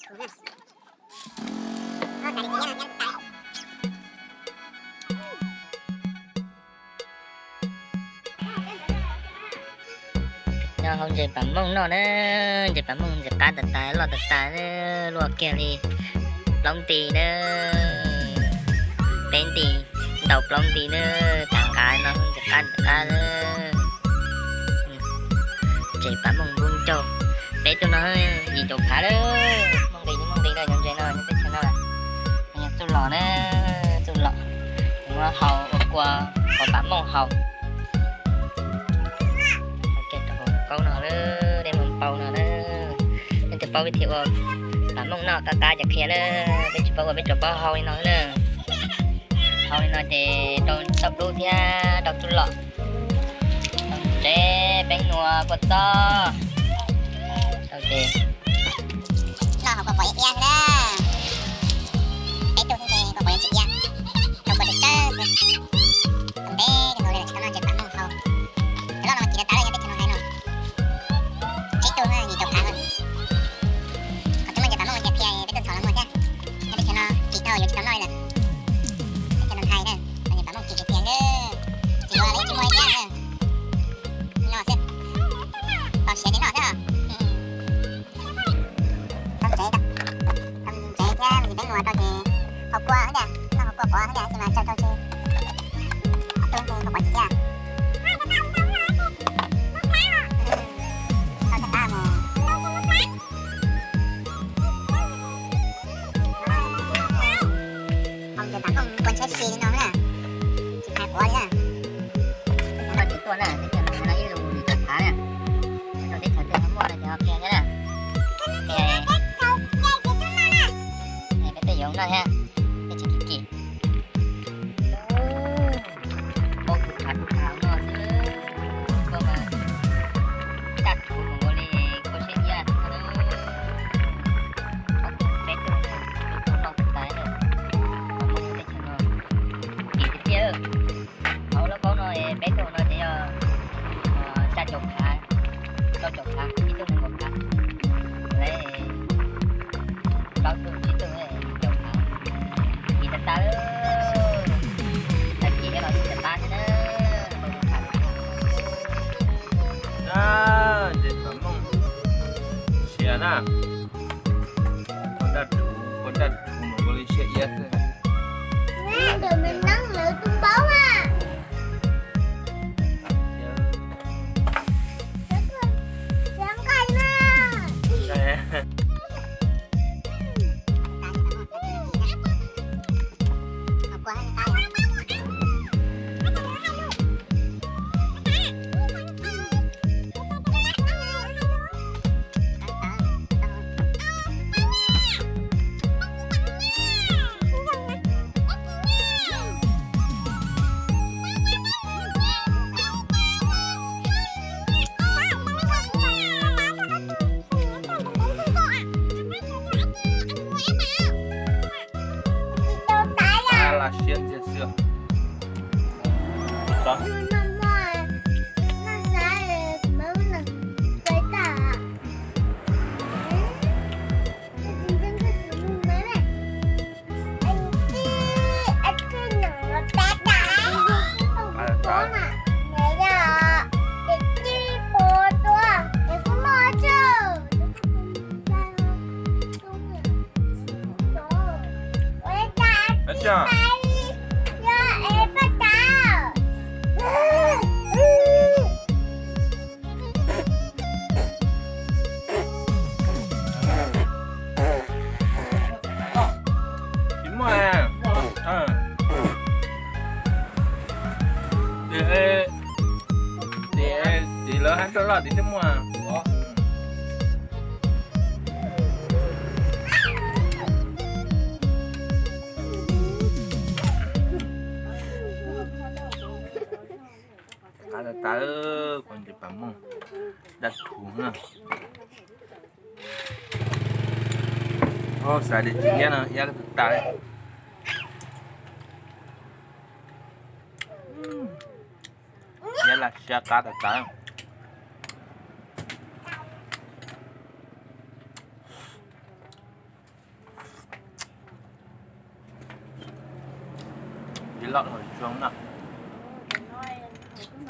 Nyob hauv ntses pam mooj noj na, ntses pam mooj ntxim qab tas tas, loj tas tas, luaj kiag li plaub nti na, peb nti, ntau plaub nti na, tas nqav no ntxim qab ntxim qab. Ntses pam mooj npub ncaug, peb tug no yim caum phav lawm, muaj nqis muaj nqis lawm cov ntses no nyob teb chaws no. Txuj lom na, txuj lom, muab hau ua kua, hau pam mooj hau. Kaub no, dej muag npau no na. Leej twg paub vib thib ua pam mooj noj qab qab ces qhia na, peb tsis paub ua peb tsuas paub hau li no na. Hau li no ces rau tauj dub thiab rau txuj lom, tsev peeb nua kua txob. Tau ces noj hauv kua quav iab iab xwb na. Peb tug xwb ces kua quav yuav tsis iab, rau kua tsawg tsawg xwb. Tau ntev kawg nkaus li lawm tsis tau noj ntses pam mooj hau. Cov loj no mas kiv tas tas lawm nyob teb chaws Noo Hais no. Tsib tug yim caum phav. Qhov tsis muaj ntses pam mooj ces qhia peb tuaj txhom los muag thiab. Nyob teb chaws no kiv dhau yuav tsis tau noj li lawm. Teb chaws Noo Hais na, ntses pam mooj kiv tiag tiag, tsis muaj li tsis muaj li thiab. Noj xwb, tau siav ces noj xwb. Tau ntsev, tau ntsev thiab me ntsis peeb nua rau ces hau kua xwb tiag, noj hau kua quav xwb tiag, tab sis mas tsawg rau ces ob tug ces kua quav tsis thiab. Tau tag qab mus. Hau ntses pam mooj kua ntshab si li no na, tsis hais quav li na. Tsis tuaj na, teb chaws no ib lus yim caum phav na. Rau teb chaws twg ho muaj no ces ho qhia thiab na. Peb tej yoov noj thiab, peb tsis kim kim. Paub tus phav tus phav no xwb, koj mas daj rhuv mus ua li koj siab iab xwb na. Ob tug peb tug, peb tug noj tas tas na, pam mooj teb chaws no kim tiag tiag. Hauv lub paub no peb tug no ces yog xya caum phav, rau caum phav, ib tug nees nkaum phav, plaub tug tsib tug yim caum phav, kim tas tas, tag kis los yim caum phav xwb na. Ntses pam mooj siav na, koj daj rhuv, koj daj rhuv mus ua li siab iab xwb. Tab laj siab ntxiag xwb. Tsis muaj. Tim, tim lawv hab roj loj tim thiaj muaj. Qab tas tas, kuv ntses pam mooj daj rhuv na. Xav tias tsis iab no iab tas tas. Iab laj siab qab tas tas. Loj hauv Zoom no.